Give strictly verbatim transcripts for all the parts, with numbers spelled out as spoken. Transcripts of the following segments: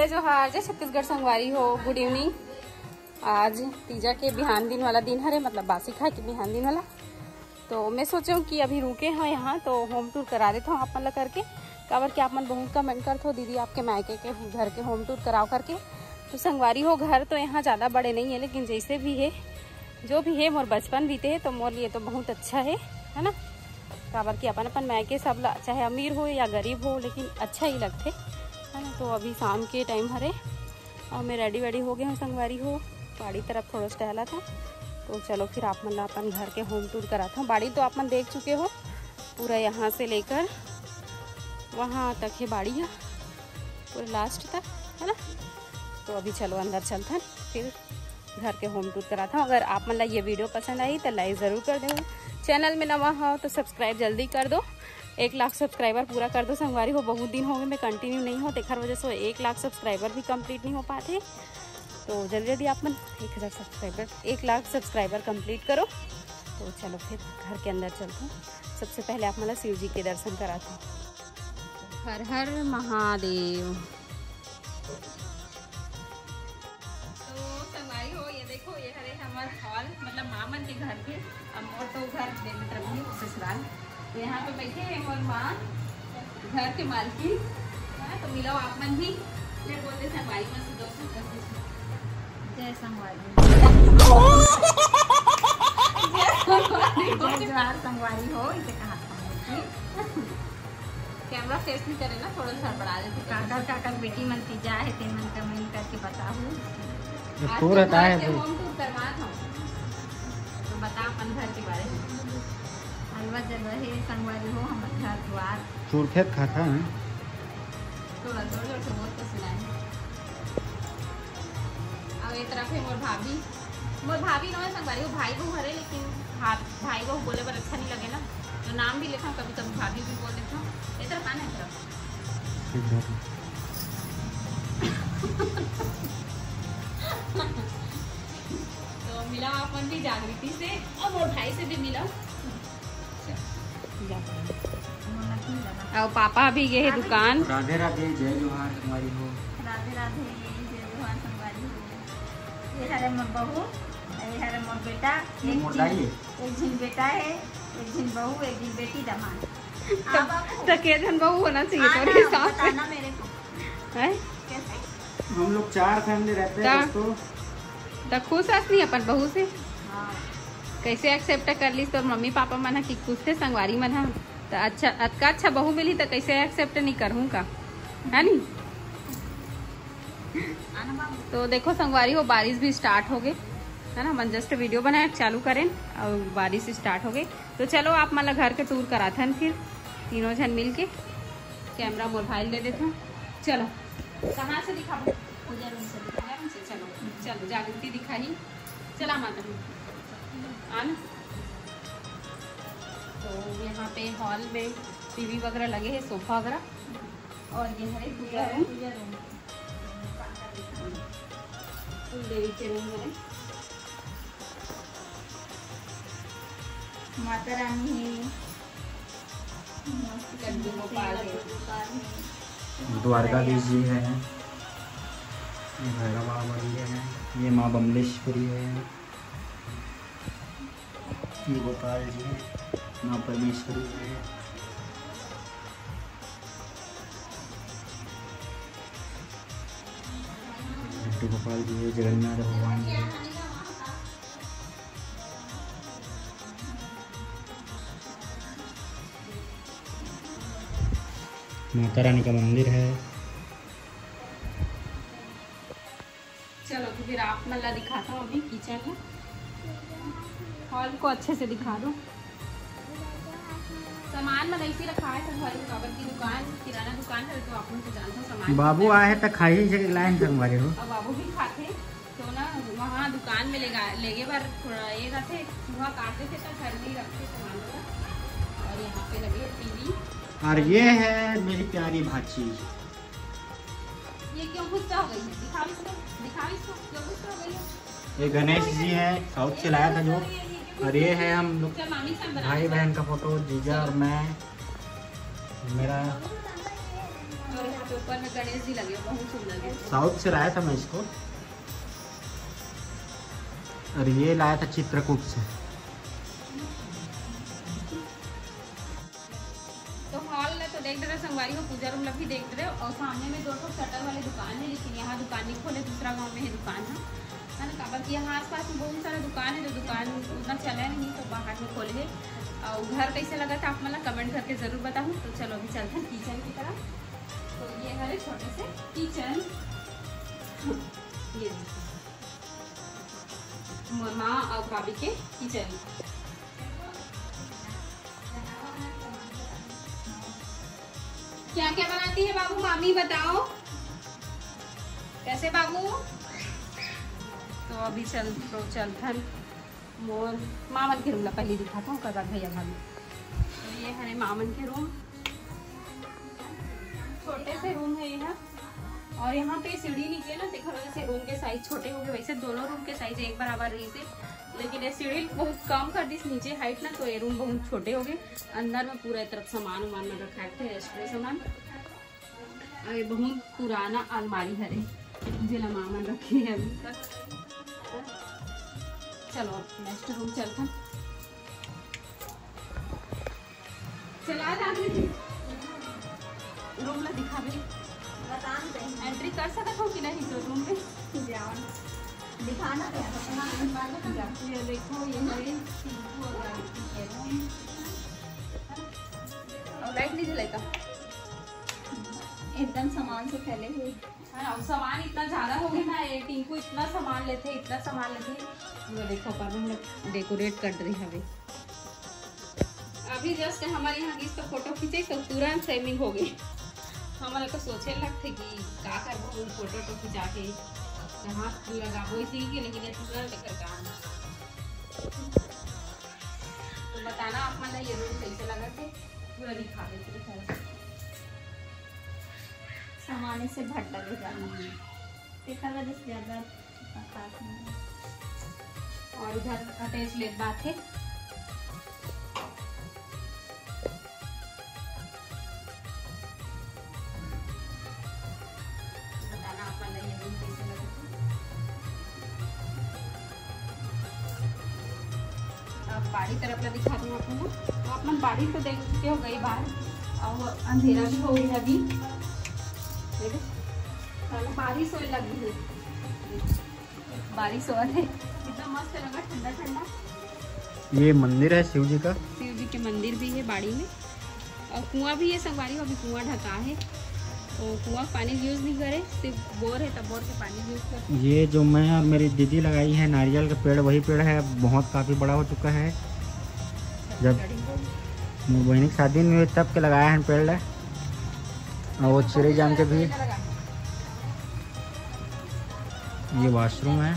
जय जोहार, जय छत्तीसगढ़ संगवारी हो, गुड इवनिंग। आज तीजा के बिहान दिन वाला दिन हरे, मतलब बासी खाए के बिहान दिन वाला। तो मैं सोचे हूँ कि अभी रुके हैं यहाँ, तो होम टूर करा देता हूँ आप मन ला करके। काबर कि आप मन बहुत कमेंट करत हो, "दीदी, आपके मायके के घर के होम टूर कराओ" करके। तो संगवारी हो, घर तो यहाँ ज़्यादा बड़े नहीं है, लेकिन जैसे भी है, जो भी है, मोर बचपन बीते है, तो मोर लिए तो बहुत अच्छा है, है ना। काबर कि अपन अपन मायके सब ला, चाहे अमीर हो या गरीब हो, लेकिन अच्छा ही लगथे, है ना। तो अभी शाम के टाइम हरे, और मैं रेडी वेडी हो गए हूँ संगवारी हो, बाड़ी तरफ थोड़ा सा टहला था। तो चलो फिर आप मन ला अपन घर के होम टूर करात हूँ। बाड़ी तो आप मन देख चुके हो, पूरा यहाँ से लेकर वहाँ तक है बाड़ी है, पूरे लास्ट तक, है ना। तो अभी चलो अंदर चलथन, फिर घर के होम टूर करात हूँ। अगर आप मन ला ये वीडियो पसंद आई तो लाइक ज़रूर कर दो, चैनल में नवा हो तो सब्सक्राइब जल्दी कर दो। एक लाख सब्सक्राइबर पूरा कर दो संगवारी हो, बहुत दिन हो गए मैं कंटिन्यू नहीं हो, तेखर वजह से एक लाख सब्सक्राइबर भी कंप्लीट नहीं हो पाते। तो जल्दी जल्दी आप मन एक हज़ार सब्सक्राइबर, एक लाख सब्सक्राइबर कंप्लीट करो। तो चलो फिर घर के अंदर चलते हैं। सबसे पहले आप मन ला शिव जी के दर्शन कराते हैं। हर हर महादेव। तो संगवारी हो, ये देखो, ये हरे हमर हॉल, मतलब माँ मन के घर के। अब मोर तो घर देवत रही ससुराल, तो यहाँ पे बैठे हैं मोर माँ, घर के मालकिन। हाँ, तो मिलो आप मन भी, ले बोलते संगवारी मन से दो शब्द। जय संगवारी। जय संगवारी हो। जय जोहार संगवारी हो, इसे कहा था। कैमरा फेस नहीं करे ना, थोड़ा सा हड़बड़ा देते। काकर काकर बेटी मन तीजा है, ते मन कमेंट करके बताहू। ये आज तो पूरा पूरा है के भाई। होम टूर करवा था, तो बता अपन घर के बारे में। हलवा जगह है संगवारी हो, हमर घर द्वार। चूरखेत खाता है। थोड़ा जोर जोर से बोल के सुनाए। अब ये तरफ है मोर भाभी, मोर भाभी नोहे संगवारी हो, भाई बहू हरे, लेकिन भा-, भाई बहू बोले बर अच्छा नहीं लगे ना, तो नाम भी लेथन कभी कभी, भाभी भी बोल देथन। इधर कौन है इधर? इधर। तो मिला अपन भी जागृति से और मोर भाई से भी मिला। और पापा अभी गए हैं दुकान। राधे राधे, जय जोहार संगवारी हो। राधे राधे, जय जोहार संगवारी हो। ये हरे मोर बहू, ये हरे मोर बेटा। ये एक मोर झिन, दाई है। एक झिन बेटा है, एक झिन बहू, एक झिन बेटी दमाद। तो, आप आपको तो के झन बहू होना चाहिए हाँ तोरे ना, हिसाब से? बताना मेरे को। हैं? कैसे? हम लोग चार फैमिली रहते हैं ता, दोस्तों। तो खुश हस नहीं अपन बहू से? हाँ। कैसे एक्सेप्ट कर लीस तोर मम्मी पापा मन ह कि खुश थे संगवारी मन ह? तो अच्छा, अतका अच्छा बहू मिली तो कैसे एक्सेप्ट नहीं करहूँ का, है नी? तो देखो संगवारी हो, बारिश भी स्टार्ट हो गए, है ना। मन जस्ट वीडियो बनाए चालू करें और बारिश स्टार्ट हो गए। तो चलो आप मन ला घर के टूर कराथन, फिर तीनों झन मिल के कैमरा मोर भाई ले देथन। चलो, कहाँ से दिखाबो? पूजा रूम से दिखाबो। पूजा रूम से, चलो, चलो, जागृति दिखाही। चला माता, आना। तो यहाँ पे हॉल में टीवी वगैरह लगे हैं, सोफा वगैरह, और ये हरे पूजा रूम। पूजा रूम। कुल देवी के रूम है। माता रानी है। लड्डू गोपाल है। लड्डू गोपाल है। द्वारकाधीश जी है। ये भैरव बाबा जी है। ये माँ बमलेश्वरी है। ये गोपाल जी है, माँ परमेश्वरी जी है, लड्डू गोपाल जी है, जगन्नाथ भगवान जी है, माता रानी का मंदिर है। चलो, तो फिर आप मन ला दिखाता हूँ अभी किचन में। हॉल को अच्छे से दिखा दो। सामान मन ऐसे रखा है सब, घर में काबर की दुकान, किराना दुकान है, तो आप लोग तो जानते हो सामान बाबू कितना आए हैं तो खाई जगह लाइन कर मारे हो। अब बाबू भी खाते, तो ना वहाँ दुकान में लेगा, लेगे बार थोड़ा ये रहते, चूहा काट देते तो घर में ही रखते सामान को। और यहाँ पे लगे टीवी। और ये है मेरी प्यारी भाची। ये क्यों गुस्सा हो गई है? दिखाओ इसको, दिखाओ इसको, क्यों गुस्सा हो गई है? ये गणेश जी हैं, साउथ से लाया था जो। और ये है हम लोग चल, मामी से हम बनाते भाई हैं। बहन का फोटो, जीजा और मैं, मेरा। तो यहाँ पे ऊपर में गणेश जी लगे, बहुत सुंदर है। साउथ से लाया था मैं इसको, और ये लाया था चित्रकूट से। तो हॉल ला तो देख डरे संगवारी हो, पूजा रूम ला भी देख डरे, और सामने में दो ठो शटर वाले दुकान है, लेकिन यहाँ दुकान नहीं खोले, दूसरा गांव में है दुकान है, है ना। काबर कि यहाँ आसपास में बहुत सारा दुकान है, जो दुकान उतना चला नहीं, तो बाहर में खोले है। और घर कैसे लगा था आप मन ला कमेंट करके जरूर बताऊँ। तो चलो अभी चलते हैं किचन की तरफ। तो ये हमारे छोटे से किचन, ये देखो, माँ और भाभी के किचन। क्या क्या बनाती है बाबू, मामी बताओ कैसे बाबू। तो अभी चल, तो चलथन मोर मामन के रूम ला पहले दिखाता हूँ, ओकर बाद भैया भाभी। तो ये हरे मामन के रूम, छोटे से रूम है ये। और यहाँ पे सीढ़ी नीचे ना, देखो वजह से रूम के साइज छोटे हो गए। वैसे दोनों रूम के साइज एक बराबर रही से, लेकिन ये सीढ़ी बहुत कम कर दी नीचे हाइट ना, तो ये रूम बहुत छोटे हो गए। अंदर में पूरा तरफ सामान वामान रखा है, एक्स्ट्रा सामान। और ये बहुत पुराना अलमारी हरे, जेला मामन रखे है अभी तक। चलो अब नेक्स्ट रूम चलते हैं। चला जा, रूम ला दिखा दे। एंट्री कर सकत हो कि नहीं तो रूम में? जाओ। दिखाना तो है। ये देखो, ये है टीपू अग्रवाल की रूम। और लाइट नहीं जलेगा। एकदम सामान से फैले हुए। हाँ, अब सामान इतना ज्यादा हो गया ना, ये टिंकू इतना सामान लेते, इतना सामान लेते। ये देखो, ऊपर में हम लोग डेकोरेट कर रहे हैं अभी। अभी जस्ट हमारे यहाँ किसी तो फोटो खींचे तो तुरंत सेविंग हो गई। हम लोग तो सोचे लगते कि का करबो फोटो तो खिंचा के, कहाँ लगाबो इसी के, लेकिन ये तुरंत लेकर काम। तो बताना आप मन ला ये रूम कैसे लगा थे, पूरा दिखा देते हैं। सामान से भर लगे जाना, तेकर वजह से ज्यादा खास नहीं। और उधर अटैच लेट बाथ है। बताना आप मन ला ये रूम कैसे लगा। अब बाड़ी तरफ ला दिखा दूँ आप मन। तो आप मन बाड़ी तो देख चुके हो गई बार, और अंधेरा भी हो गया अभी। देखो, बारिश होने लगी है। बारिश हो रहा है, कितना मस्त लगा, ठंडा ठंडा। ये मंदिर है शिव जी का। शिव जी के मंदिर भी है बाड़ी में, और कुआं भी है संगवारी हो, अभी कुआं ढका है। तो कुआं का पानी यूज़ नहीं करे, सिर्फ बोर है, तब बोर के पानी यूज़ करते हैं। ये जो मैं और मेरी दीदी लगाई है नारियल का पेड़, वही पेड़ है, बहुत काफ़ी बड़ा हो चुका है। जब मोर बहिनी के शादी में हुई, तब के लगाया है पेड़ ला। और वो चिड़ै जाम के भी। ये वॉशरूम है,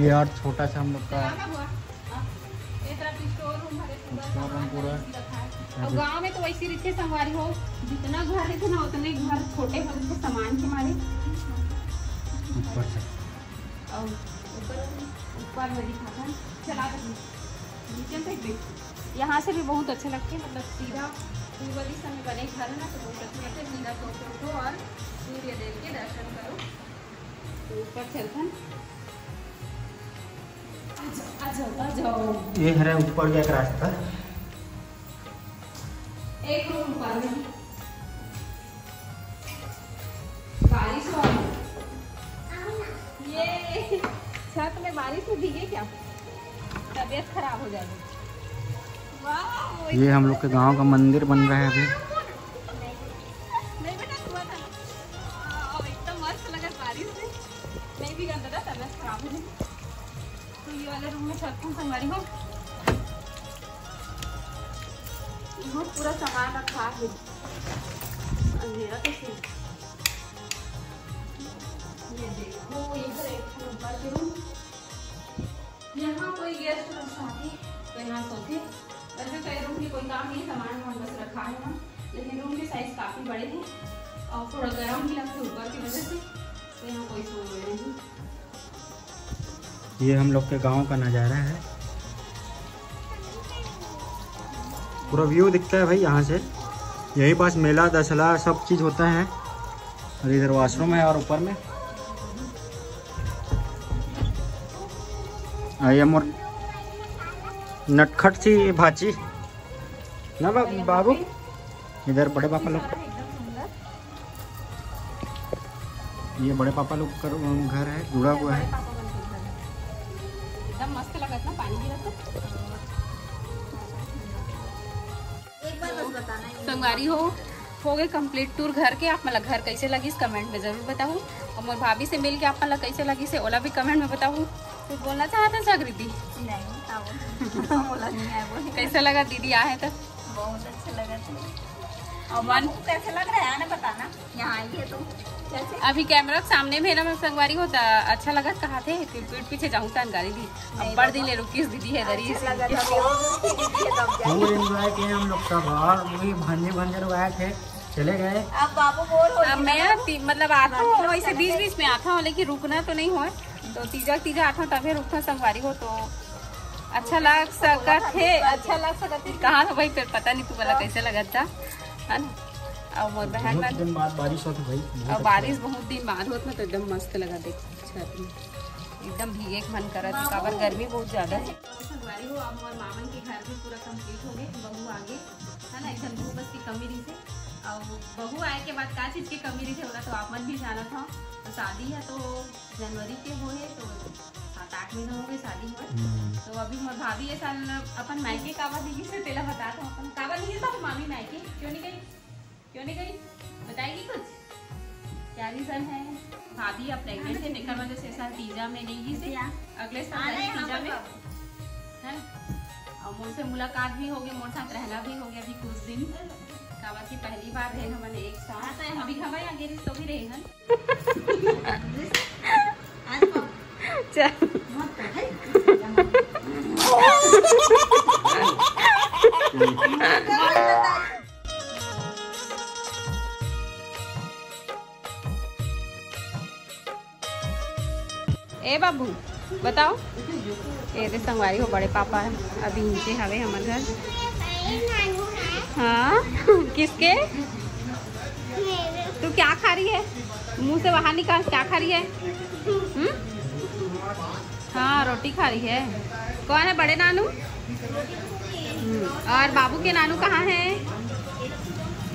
ये और छोटा सा हम लोग का ये तरफ स्टोर रूम है, पूरा स्टोर रूम सामान पूरा। रखा है। और गांव में तो वैसे ही रहिथे संगवारी हो, जितना घर रहिथे ना, उतने घर छोटे हो रहिथे सामान के मारे। ऊपर से। और ऊपर, ऊपर में दिखाता है, चला दे। नीचे से देख, यहाँ से भी बहुत अच्छा लगता है, मतलब सीधा पूर्व दिशा में बने घर है ना, तो बहुत अच्छा लगता है। सीधा सो के उठो और सूर्य देव के दर्शन करो। तो ऊपर चलथन। आ जाओ, आ जाओ, आ जाओ। ये हरे ऊपर जाके रास्ता। एक रूम ऊपर में। बारिश हो रही। ये छत में बारिश में भीगे क्या? तबीयत खराब हो जाएगी। वाह, ये हम लोग के गांव का मंदिर बन रहा है अभी। नहीं बेटा, हुआ था ना। वाह, एकदम मस्त लगा बारिश में। नहीं भीगा दादा, तबीयत खराब हो जाएगी। तो ये वाले रूम में चलते हैं संगवारी हो। यहाँ पूरा सामान रखा है। अंधेरा तो सही। ये देखो, इधर एक नंबर के रूम। यहाँ कोई गेस्ट रह सकते तो यहाँ सोते। वैसे तो ये रूम की कोई काम नहीं, सामान वामान बस रखा है हम, लेकिन रूम के साइज काफ़ी बड़े हैं और थोड़ा गर्म भी लगता है ऊपर की वजह से, तो यहाँ कोई सो नहीं। ये हम लोग के गांव का नज़ारा है, पूरा व्यू दिखता है भाई यहाँ से। यही पास मेला दशहरा सब चीज होता है। और इधर वॉशरूम है और ऊपर में आई मोर नटखट सी भाची ना बा-, बाबू। इधर बड़े पापा लोग, ये बड़े पापा लोग का घर है, जुड़ा हुआ है। एकदम मस्त लगत ना, पानी गिरत ना। संगवारी हो, हो गए कंप्लीट टूर घर के। आप मन ला घर कैसे लगिस, कमेंट में जरूर बताहू। और मोर भाभी से मिल के आप मन ला कैसे लगिस हे, ओला भी कमेंट में बताहू। कुछ बोलना चाहत हस जागृति? नहीं, का बोल-, बोला नहीं है, बोले। कैसा लगा दीदी आए तो? बहुत अच्छा लगा था। और मन आपको कैसे लग रहा है ना, बताना। यहाँ आई है तो कैसे? अभी कैमरा के सामने में ना, मैं संगवारी हो त अच्छा लगत कहा थे, फिर पीठ पीछे जाऊँ तन गाली दी। नहीं अब्बड़ बाबा। दिन ले रुकिस दीदी है दरी अच्छा लगा था, बहुत खुशी थी तब जाके। फुल एंजॉय किए हम लोग सब, और वही भांजे भांजे लोग आए थे, चले गए। अब बाबू बोर हो अब गए मैं ना। ती-, मतलब आता हूँ, वैसे बीच बीच में आता हूँ, लेकिन रुकना तो नहीं हो, तो तीजा तीजा आता हूँ तभी रुकता संगवारी हो तो। अच्छा लग सकत हे, अच्छा लग सकत हे। कहाँ से भाई, फिर पता नहीं तू वाला कैसे लगत था, है ना? और मोर बहन बहुत मन दिन बाद बारिश होत हे भाई, बहुत अब अच्छा बारिश लगा। बहुत दिन बाद होत ना, तो एकदम मस्त लगा। देख छत में एकदम भीगे के मन करत हे, काबर गर्मी बहुत ज्यादा है। तो संगवारी हो, अब मोर मामन के घर भी पूरा कंप्लीट हो गए, बहू आ गए, है ना? एक झन बहू बस की कमी रही थे, और बहू आए के बाद का चीज की कमी रही थे, ओला तो आप मन भी जानत हो। तो शादी है तो जनवरी के हो है, तो सात आठ महीना हो गए शादी हुए। हम्म। तो अभी मोर भाभी ये साल अपन मायके काबर नहीं से तेला बता दो, अपन काबर नहीं था मामी मायके, क्यों नहीं गई, क्यों नहीं गई, बताएगी कुछ? क्या रीजन है? भाभी अब प्रेग्नेंट है, तेकर वजह से ये साल तीजा में नहीं गई से, अगले साल आना है तीजा में, है ना? और मोर से मुलाकात भी हो गई, मोर साथ रहना भी हो गया अभी कुछ दिन, काबर की पहली बार रहे हमन एक साथ। हाँ, तो हम अभी हम यहाँ गिरी तो भी रहे हन। चल। ए बाबू, बताओ। ए दे संगवारी हो, बड़े पापा अभी नीचे हवे हमर घर। हाँ, किसके? तू क्या खा रही है? मुंह से बाहर निकाल, क्या खा रही है? हम्म? हाँ, रोटी खा रही है। कौन है बड़े नानू? हम्म, और बाबू के नानू कहाँ है?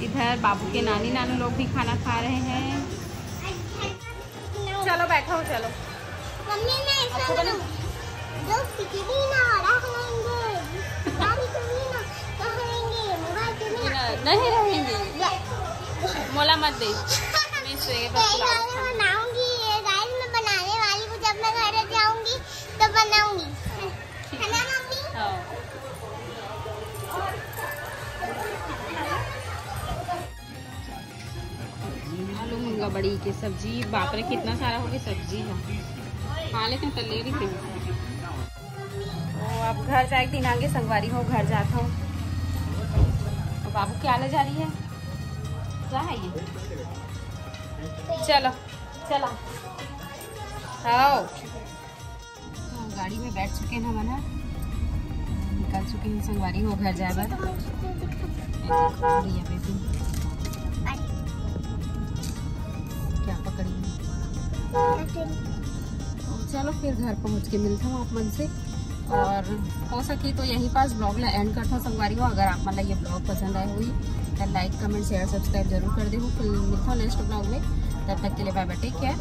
इधर बाबू के नानी नानू लोग भी खाना खा रहे हैं। चलो बैठो, चलो। मम्मी, मैं ऐसा आपको बना- करूँ। जो खिचड़ी ना रहेंगे, दाल कभी ना रहेंगे, मोबाइल कभी ना। नहीं रहेंगे। मोला मत दे। मैं सुबह बस ये खिलाऊँ। बनाऊंगी, ये गाइस मैं बनाने वाली हूँ। जब मैं घर जाऊंगी तो बनाऊंगी। है ना मम्मी? हाँ। आलू मुनगा बड़ी के सब्जी, बाप रे कितना सारा हो गया सब्जी है। हाँ, लेकिन कल ले रही थी। ओ, अब घर जाए के दिन आगे संगवारी हो, घर जाता हूँ। तो बाबू क्या ले जा रही है? क्या है ये? चलो, चलो। हाँ। तो गाड़ी में बैठ चुके हैं हमन ह, निकल चुके हैं संगवारी हो घर जाए बर। भैया बेटी क्या पकड़ी है? तो चलो फिर घर पहुंच के मिलता हूँ आप मन से, और हो सके तो यहीं पास ब्लॉग ला एंड करता हूँ संगवारी हो। अगर आप मन ला ये ब्लॉग पसंद आए हुई तो लाइक, कमेंट, शेयर, सब्सक्राइब जरूर कर दे। फिर मिलता हूँ नेक्स्ट ब्लॉग में, तब तक के लिए बाय बाय, टेक केयर,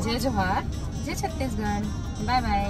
जय जोहार, जय छत्तीसगढ़, बाय बाय।